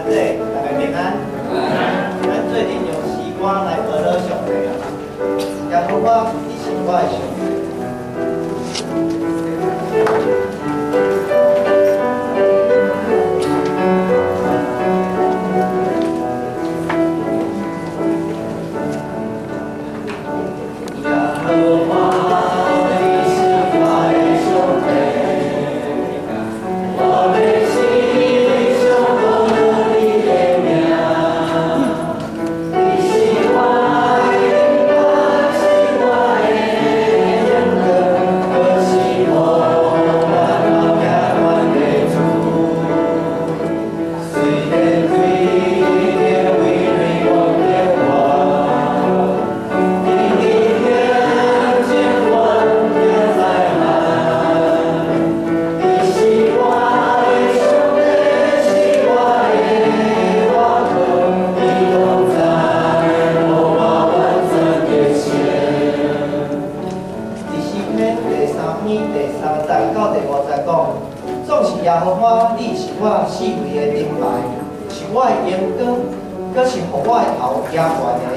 體，大家平安。咱做陣用詩歌來學樂上帝。耶和華，你是我的上帝。耶和華，你是我的上帝，我的心上無你的名。你是我的燈牌，是我的榮光，閣是予我頭徛懸的主。雖然對著危雷攻擊我，佇你面前我行災難。你是我的上帝，是我的倚靠，你同在，予我完全得勝。佇詩篇第三篇第三節到第五節講，總是耶和華，你是我四圍的燈牌，是我的榮光，閣是予我的頭徛懸的。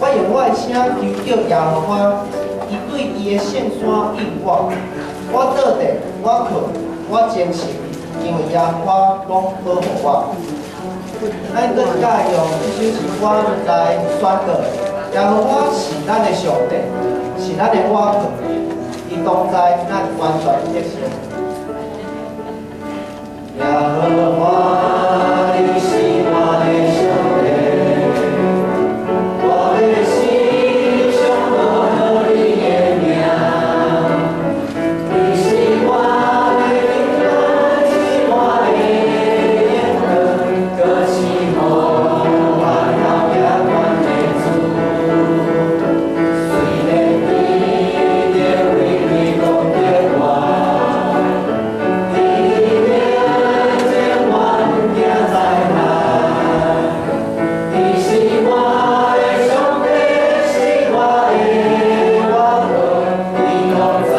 我用我的聲求叫耶和華，伊對伊的聖山應我。我倒地，我睏，我精神，因為耶和華攏保護我。咱閣一擺用這首詩歌來宣告：耶和華是咱的上帝，是咱的倚靠，伊同在，咱完全得勝。耶和華，你是我的上帝，我的心上無你的名。你是我的燈牌，是我的榮光，閣是予我頭徛懸的主。雖然對著危雷攻擊我，佇你面前我行災難。你是我的上帝，是我的倚靠，你同在，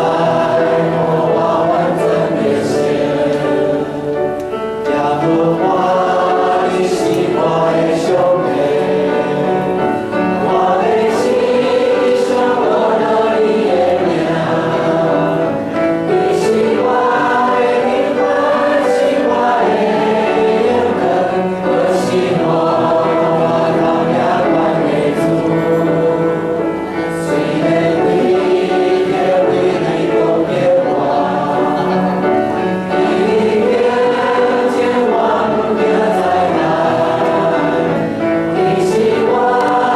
予我完全得勝。耶和華，你是我的上帝，我的心上無你的名。你是我的燈牌，是我的榮光，閣是予我頭徛懸的主。雖然對著危雷攻擊我，佇你面前我行災難。你是我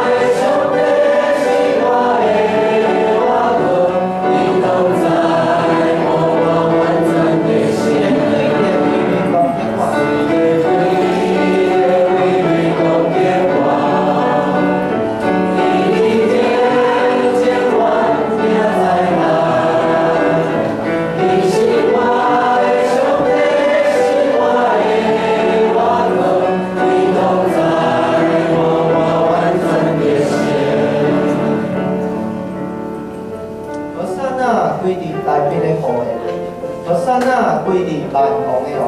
的上帝，是我的倚靠，你同在，予我完全得勝。雖然對著危雷攻擊我，佇你面前我行災難。你是我的上帝，是我的倚靠，你同在，予我完全得勝。和散那歸佇大衛的後裔，和散那歸佇萬王的王，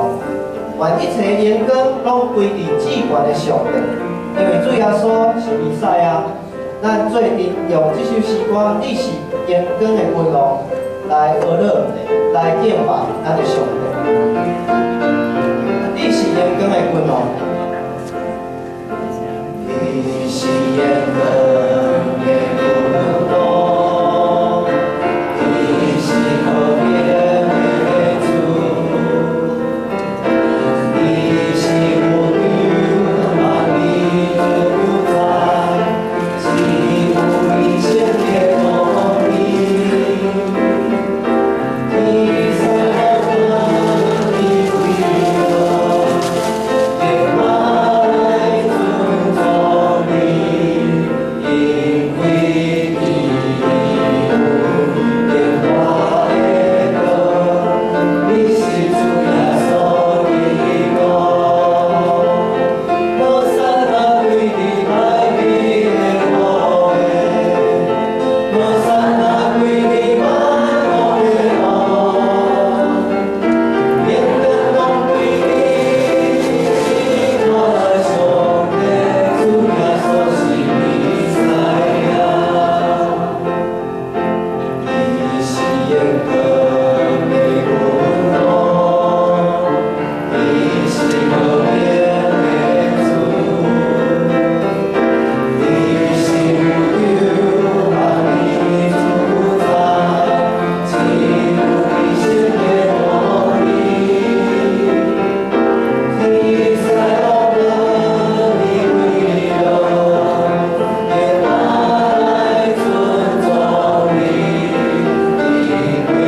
願一切榮光攏歸佇至懸的上帝。因為主耶穌是彌賽亞，咱做陣用這首詩歌，你是榮光的君王，來學樂，來敬拜咱的上帝。你是榮光的君王，你是榮光的君王，你是和平的主，你是無窮萬里主宰，是有以色列公義。你在何方？你為何？無能的主，你是有救萬民主宰，只有你生的無比。天使攏予你榮耀，天來尊重你，因為你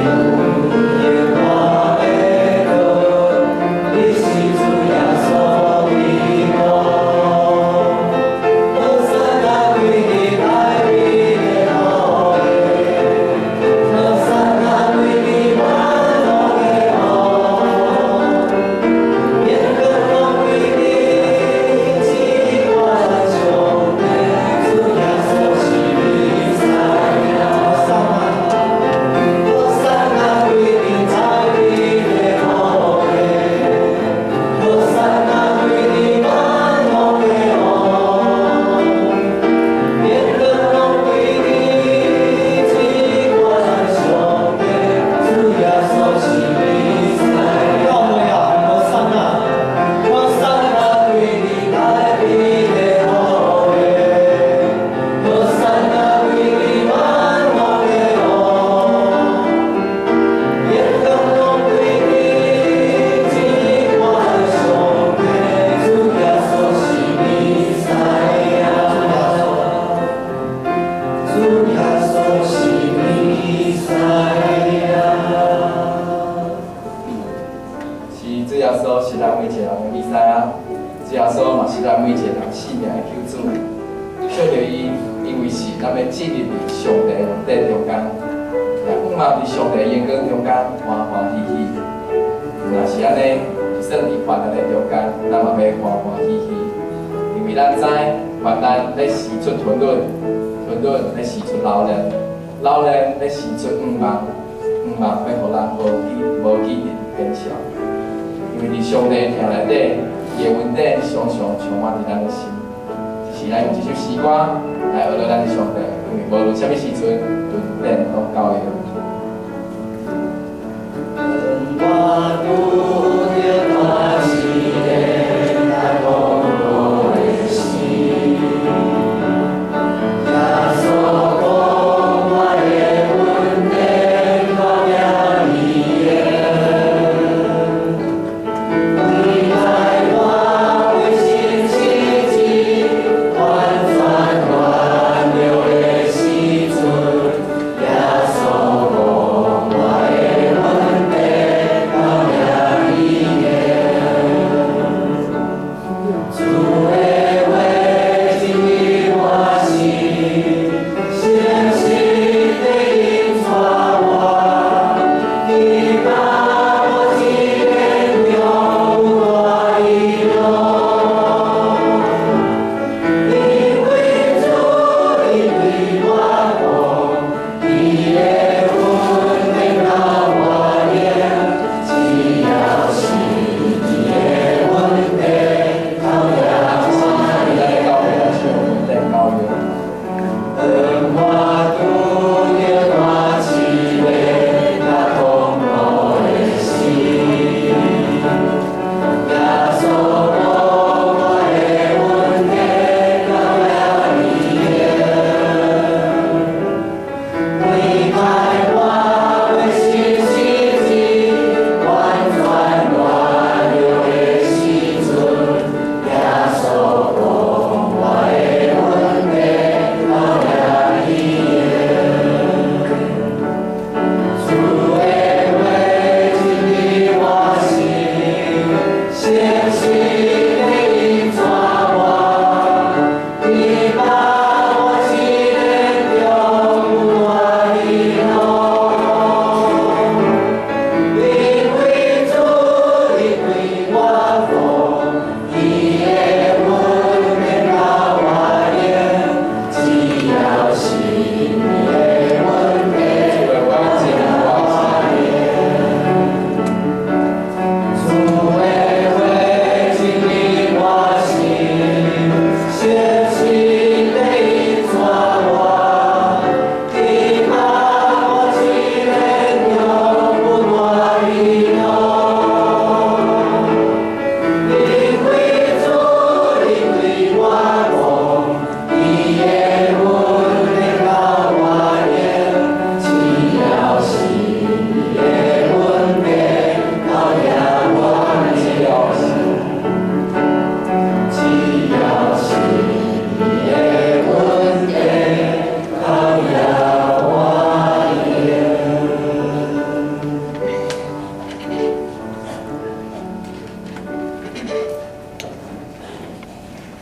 有耶和華的道，你是主耶穌的王。和散那歸你大衛的後裔，和散那歸你萬王的王。願光攏歸你，至高上帝，主耶穌是彌賽亞。和散那歸你大衛的後裔，和散那歸你萬王的王。願光攏歸你，至高上帝，主耶穌是彌賽亞。教會啊，和散那，和散那歸你大衛的後裔，和散那歸你萬王的王。願光攏歸你，至高上帝，主耶穌是彌賽亞。主耶穌是彌賽亞。是主耶穌是咱每一個人的彌賽亞，主耶穌嘛是咱每一個人性命的救主。藉著伊，因為是咱欲進入佇上帝的榮耀中間，也向望佇上帝的榮光中間歡歡喜喜。若是按呢，就算佇患難的中間，咱嘛欲歡歡喜喜，因為咱知患難咧生出吞忍，吞忍咧生出老練，老練咧生出向望，向望欲予咱無記無記得變小。因為佇上帝的疼內底，伊的恩典常常充滿佇咱的心。是咱用這首詩歌來學咱的上帝，因為無論啥物時陣，恩典攏夠用。我拄